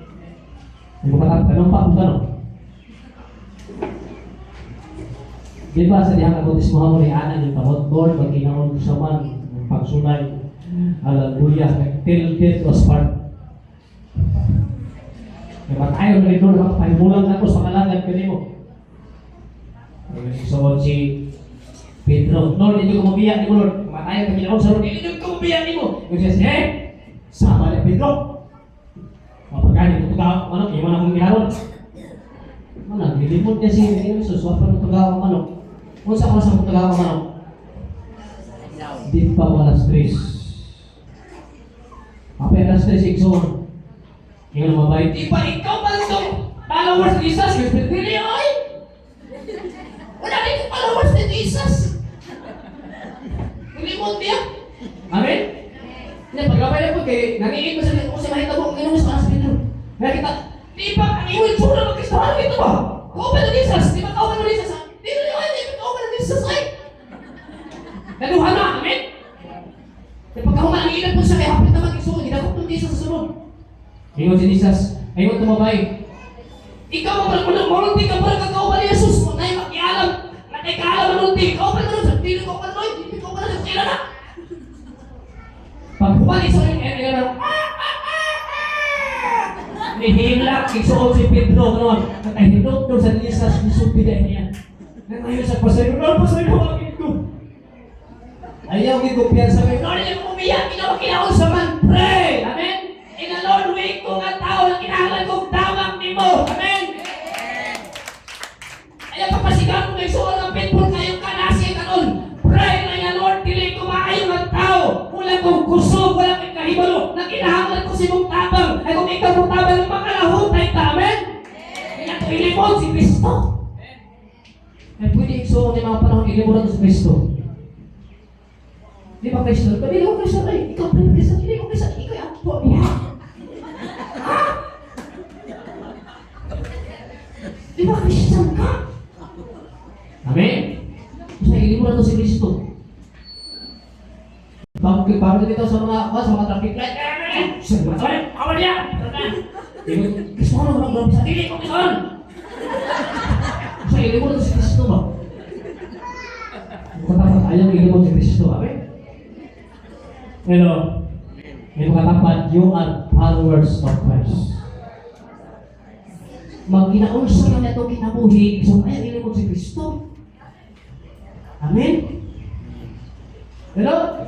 Hindi mo katap, nanumpa kung gano'n. Di ba sa dihang bautismo mo ni Ana yung kamot, "Lord, maginaon sa man ng pagsulay. Hallelujah. Till death us part." Kaya matayo na rin doon, makapahimulang na ako sa pangalangan kanimo. So si Pedro, "Lord, hindi ko mabiya nimo, Lord. Matayo ka ginaon sa Lord, hindi ko mabiya nimo." Yung siya, eh, sama ni Pedro. Mapagani, tutugaw ang manok, iwan akong giharon. Ano, gilimot niya si Jesus, wa pa tutugaw ang manok. Unsa ka sa tutugaw ang manok? Adlaw. Di pa 3:00. Apay 3:00, igsoon. Ingon ang babae, "Di ba ikaw man itong followers ni Jesus?" Yung dili ay! Wala rin kong followers ni Jesus. Nilimot niya. Amen? Hindi, paglabay na po, kay nangiin ko sa kung sa mahitabo, ang inom sa sa Pedro. Nakita, di ba ang iyong itsura ng Kristohano ito ba? Kung ba na, amen? Kaya pagkahuman, ang ilan po siya, kaya hapit naman igsuon, gidakop ng Jesus sa sulod. Ingon si Jesus, ingon itong babae, "Ikaw ang parang unang multi ka, parang kakauban ni Jesus mo, na makialam, nakikaalam ang multi, kauban ka nun, dili ko ka nun, dili ko ka nun, sila na." Paghuman isa yung ah, ah, ah, ah! Nihilak, isuot si Pedro, noon, nakahinot doon sa Jesus, nisulti dahil niya. Nangayon sa pasaylo, "Lord, pasaylo ang ko." Ayaw gikumpiyansa kayo. Lord, hindi ko umiyak, ikaw ang sa man, pray! Amen? Ina Lord, wait ko nga tao na kinahanglan kong damang nimo. Amen? Kaya papasigaw ko may suot ang pitbull kayo kanasi kanon. Pray na nga, "Lord, dili ko maayo nga tao. Wala kong kusog, wala kong kahibalo. Na kinahanglan ko sa imong tabang. Ay kung ikaw mong tabang, makalahutay ta. Amen?" Kaya ito ilimod si Kristo. Ay pwede igsuon ni mga panahon ilimod nato si Kristo. Di ba Kristo? Dili ko Kristo ay ikaw pa Kristo, dili ko Kristo, ikaw ay apo niya. Ha? Di ba Christian ka? Amen? Basta ilimod nato si Kristo. Bakit parang dito sa mga traffic light? Amen! Amen! Awan niya! Kristo ano bang sa dili ko Kristo? Sa ilimod nato si Kristo ba? Katapat ayaw ilimod si Kristo. Amen? Pero, may katapat, you are followers of Christ. Magkinaunsa man ito kinabuhi, so ayaw ilimod si Kristo. Amen? Hello?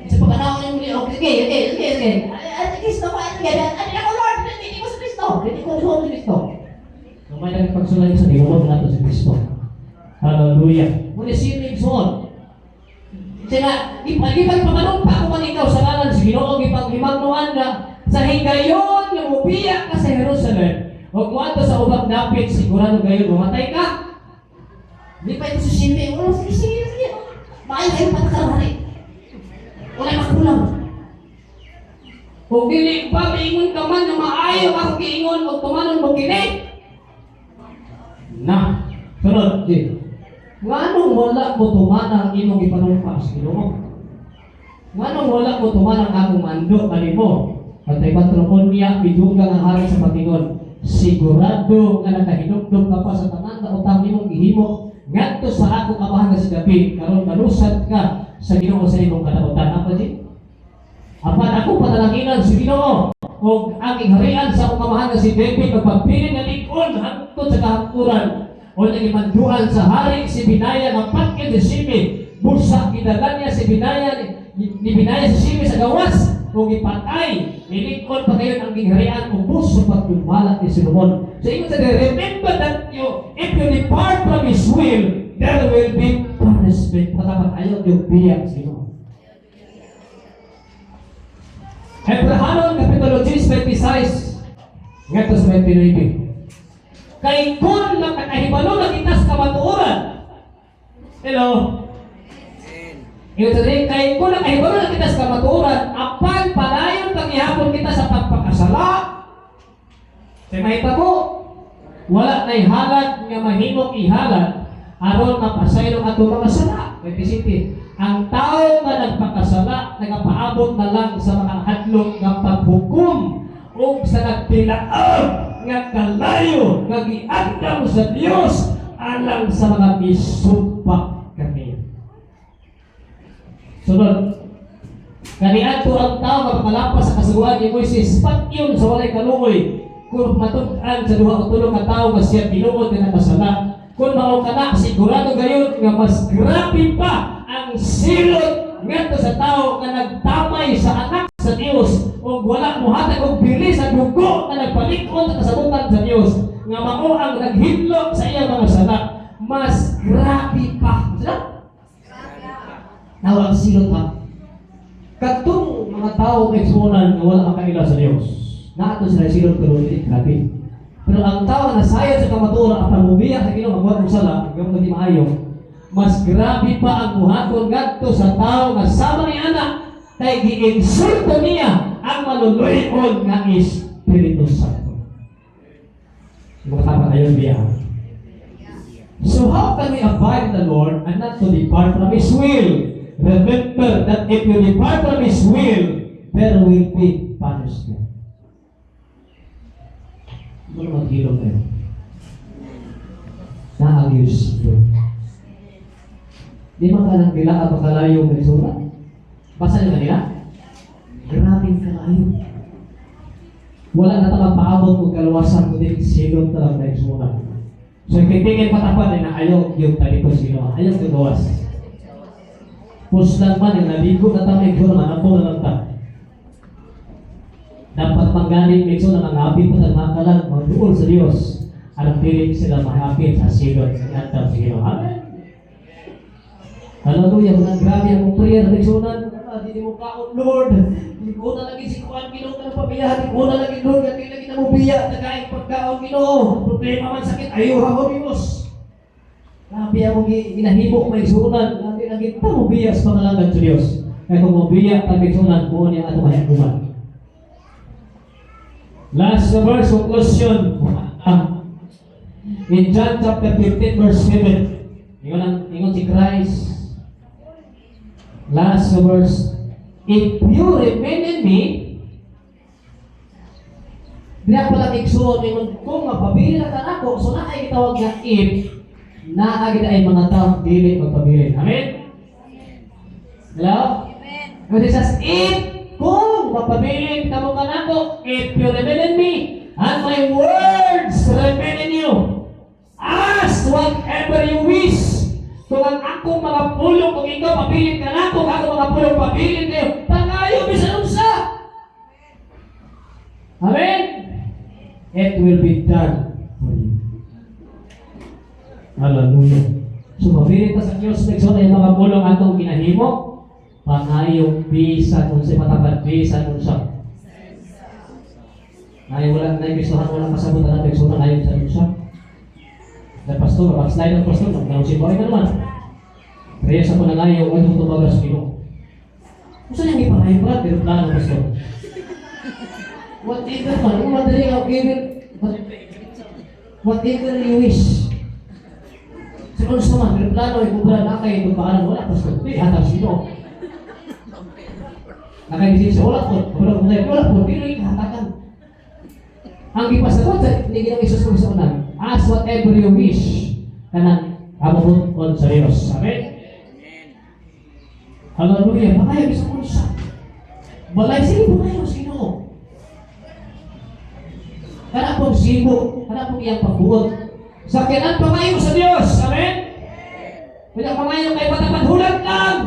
Sa pagkanaon yung muli, okay. Ay, ay, Kristo ko, ay, sige, ay, ako, Lord, hindi ko si Kristo. Hindi ko si Kristo. Kung may nagpagsulay sa ilimod nato si Kristo. Hallelujah. Muna sino yung suot? Sila, gipag pamanumpa ko man ikaw sa ngalan sa Ginoo, gipag himagnuan na sa higayon nga mubiya ka sa Jerusalem, ug moadto sa ubang dapit, sigurado gayon mamatay ka. Di pa ito sa Shimei. Oh, sige, sige, sige. Maayo kayo patakarari. Wala makulang. Kung dili pa, maingon ka man nga maayo ako giingon o tumanon mo kini. Na, sunod, di. Nganong wala mo tumana ang imong gipanumpa sa Ginoo? Nganong wala mo tumana ang akong mando kanimo? At patro niya midunggang ang hari sa patingon. "Sigurado nga nakahinumdum ka pa sa tanan nga utang imong gihimo ngadto sa akong amahan nga si David. Karon balusan ka sa Ginoo sa imong kadautan." Apa di? "Apan ako panalanginan sa Ginoo ug ang harian sa akong amahan nga si David magpabilin nga lig-on hangtod sa kahangturan." O nagimanduan sa hari si Binaya nga patyon si Shimi. Busa gidala niya si Binaya ni Binaya si Shimi sa gawas ug ipatay. Nilig-on pa kayon ang gingharian ubos sa pagdumala ni Solomon. So ingon sa remember that you if you depart from His will, there will be punishment. Patapat ayaw yung biyak sa Ginoo. Hebrahanon Kapitulo 10, 26 ngadto sa 29. Kay kung nakakahibalo na kita sa kamatuoran. Hello? Amen. Ingon sa diri, kay kung nakahibalo na kita sa kamatuoran, apan padayon paghihapon kita sa pagpakasala. Kay mahitabo, wala na'y halad nga mahimong ihalad aron mapasaylo ato mga sala. 27. Ang tao nga nagpakasala, nagapaabot na lang sa mga hadlok nga paghukom ug sa nagtilaab nga kalayo nga giandam sa Dios alang sa mga misupak kaniya. Sunod. Kaniadto ang tao nga pangalapas sa kasuguan ni Moises, patyon sa walay kaluoy kung matud-an sa duha o tulo ka tawo nga siya tinuod nga nakasala. Kung mao kana, sigurado gayon nga mas grabe pa ang silot ngadto sa tao nga nagtamay sa anak sa Dios ug wala mohatag og bili sa dugo nga nagpalig-on sa kasabutan sa Dios nga mao ang naghinlo sa iyang mga sala. Mas grabe pa. Sila? Nawa ang silot ha. Katong mga tao kay sunan nga wala makaila sa Dios. Naato sila silot pero dili grabe. Pero ang tao nga nasayod sa kamatuoran apan mubiya sa Ginoo, magbuhat og sala, gamot di maayo. Mas grabe pa ang buhaton ngadto sa tao nga sama ni anak kay giinsulto niya ang maluluy-on nga Espiritu Santo. Mga tayo biya. So how can we abide in the Lord and not to depart from His will? Remember that if you depart from His will, there will be punishment. Ano maghilom kayo? Naagis yun. Di man ka nang dila at makalayo ng surat. Basa niyo kanila? Grabing kalayo. Wala na ta magpaabot og kaluwasan kundi silot na lang na surat. So kitingin patapan ay na ayaw yung talikod sino, ayaw yung gawas. Puslan man yung naligo na ta may manampo na lang ta. Dapat manggaling minsan na mga pa sa makalag, magduol sa Dios. Alang dili sila mahapit sa silot sa andam sa Ginoo. Amen. Hallelujah, mga grabe akong prayer, Nixonan. Di mo kaon, Lord. Di ko na lagi si Kuan, Ginoo ka ng pamilya. Di ko na lagi, Lord, di lagi na mo biya. Nagaing pagkaon, Ginoo. Problema man sakit, ayaw ako, Diyos. Grabe ako ginahimo may sunan. Lagi lagi ta mo biya sa pangalangan sa Diyos. Kaya kung mo biya ta may sunan, buo niya ato mahinuman. Last verse, conclusion. In John chapter 15, verse 7, ingon si Christ. Last verse, "If you remain in me," diya pa lang igsuon, ingon, kung mapabili na kanako, so naa gitawag nga if, naa gid ay mga tao dili magpabilin. Amen? Hello? Amen. But it says, if, kung mapabilin kamo kanako, "If you remain in me, and my words remain in you, ask whatever you wish." Kung ang akong mga pulong, kung ikaw pabilin ka nako, kung akong mga pulong pabilin kayo, pangayo bisan unsa. Amen? It will be done for you. Hallelujah. So, mabilin ta sa Diyos, nagsuot ay mga pulong atong ginahimo, pangayo bisan unsa matapad bisan unsa. Ay wala na Kristohan, wala kasabot na nagsuot ayo sa unsa. Da pastor, backslide ang pastor, nagnaon si boy ka naman. Reyes ako na ngayo, wala mo tumagas Ginoo. Unsa niyang gipangayo pa pero plano pastor. Whatever man, kung madali nga given, whatever you wish. Sa unsa man, pero plano ay kung wala na kay pagpaalam, wala pastor. Di hatag sino. Nakay wala po, wala po, wala po, dili hatagan. Ang gipasagot sa ni Ginoong Hesus kung sa unan, ask whatever you wish, kanang amabot sa Dios. Amen. Amen. Hallelujah. Pangayo bisan unsa. Balay sige pangayo sa Ginoo. Kana pong sibo, kana pong iyang pagbuot. Sa kinan pangayo sa Dios. Amen. Kaya pangayo kay matapad hulat lang.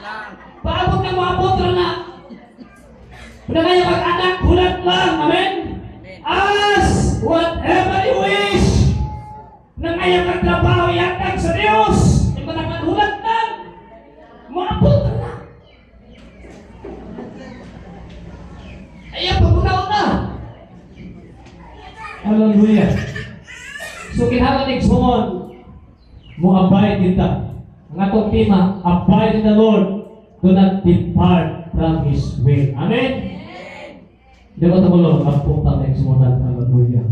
Lang. Paabot na maabot ra na. Pangayo kag anak hulat lang. Amen. Amen. Ask whatever you wish. Nangayo kag trabaho yatag sa Dios. Di matapad hulat lang. Maabot ra na. Ayaw, pagbunaw na. Hallelujah. So, kinahanglan igsuon, mo abide kita. Ang atong tema, abide in the Lord, do not depart from His will. Amen? Di ba ito Lord, ang punta na igsuonan. Hallelujah.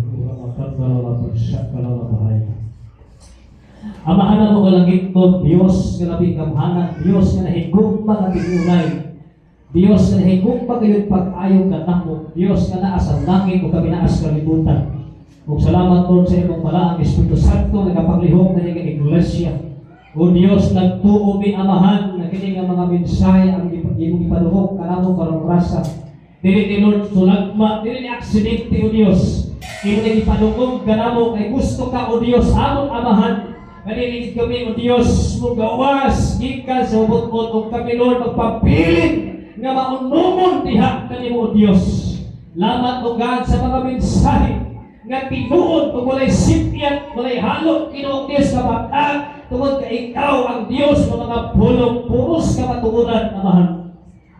Amahan mo kalangit ko, Diyos nga labing gamhanan, Diyos nga nahigugma nga tinunay, Diyos nga nahigugma kayo'y pag-ayo kanamo, Diyos nga naa sa langit ug kami naa sa kalibutan. Ug salamat, Lord, sa imong balaang Espiritu Santo nagapaglihok na nga iglesia. O Diyos, nagtuo mi, Amahan, na kini nga mga mensahe ang imong ipaduhok kanamo karong rasa. Dili ni Lord sulagma, dili ni aksidente, O Diyos. Imo ni ipadungog kanamo kay gusto ka, O Diyos, among Amahan. Kanini kami, O Diyos, mo gawas gikan sa buot ug kami, Lord, magpabilin nga maunumon diha kanimo, O Diyos. Lamat, O God, sa mga mensahe nga tinuod ug walay sipyat, walay halo, Ginoong Diyos nga batang tungod kay ikaw ang Diyos ng mga pulong puros kamatuoran, Amahan.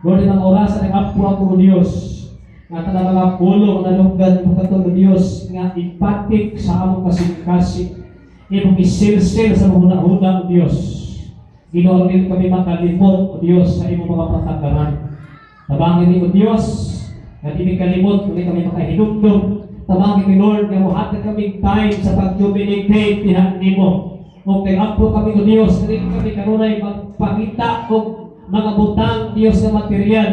Lord, mga orasan ng ampo ako, O Diyos, nga tanang mga pulong na lunggan mo katong, O Diyos, nga ipatik sa among kasing-kasing, imong isilsil sa mga huna-huna, O Diyos. Ginoo, dili kami makalimot, O Diyos, sa imong mga patakaran. Tabangin ni, O Diyos, nga di mi kalimot, kundi kami makahinumdum. Tabangin mi, Lord, nga mohatag kami time sa pag-communicate diha nimo. O kay ampo kami, O Diyos, nga dili kami kanunay magpangita og mga butang, Diyos, nga material,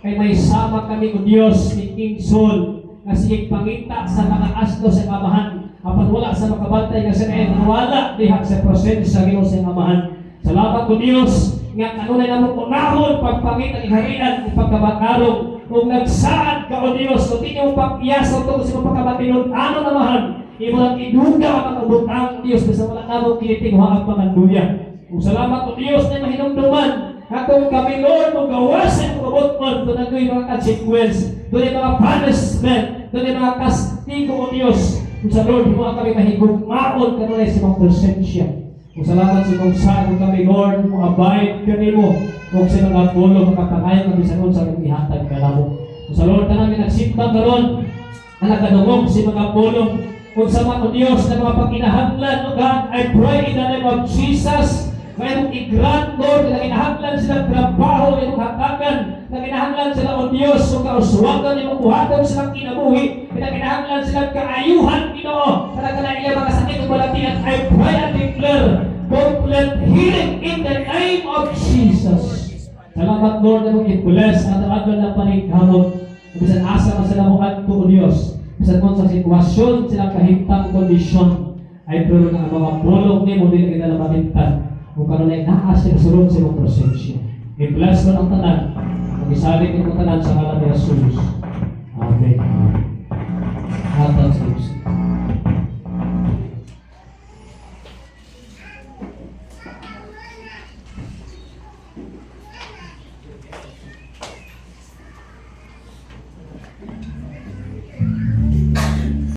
kay may sama kami, O Diyos, ni King Saul nga sige pangita sa mga asno sa amahan, apan wala sa makabantay nga sila ay wala diha sa presensya, Ginoo, sa amahan. Salamat, O Diyos, nga kanunay namo unahon pagpangita ng harian ug pagkamatarong, ug nagsaad ka, O Diyos, ug inyong pag-iyasa tungkol sa imong pagkamatinud-anon, Amahan, imo lang iduga ang mga butang, Diyos, bisan wala namo kinitingwa ang mga duya. Ug salamat, O Diyos, na mahinumduman nga kung kami, Lord, mo gawas sa imong kabubut-on, duna mga consequence, duna'y mga punishment, duna'y mga kastigo, O Diyos. Ug sa Lord, mo kami mahigugmaon kanunay sa imong presensya. Ug salamat sa imong saad kami, Lord, mo abide kanimo ug sa mga pulong makapangayo kami sa unsa nga ihatag kanamo. Ug sa Lord, tanan nga nagsimba karon, ang nakadungog sa mga pulong, unsa man, O Diyos, na mga pag-inahanglan, O God, I pray in the name of Jesus, may imong i-grant, Lord, na kinahanglan sila trabaho, imong hatagan, na kinahanglan sila, O Diyos, o kauswagan, imong buhaton silang kinabuhi, na kinahanglan sila kaayuhan, Ginoo, na kanang ilang mga sakit ug balatian, I pray and declare complete healing in the name of Jesus. Salamat, Lord, na mong i-bless ang adlaw na paningkamot. Bisan asa man sila mo adto, O Diyos, bisan mo sa sitwasyon sila kahimtang kondisyon, ay pero nga ang mga pulong nimo dili kita malimtan. Kung kanunay naa sila sulod sa imong presensya. I-bless mo ang tanan. Mag-isalig mo tanan sa ngalan ni Jesus. Amen. Hatag sa Diyos.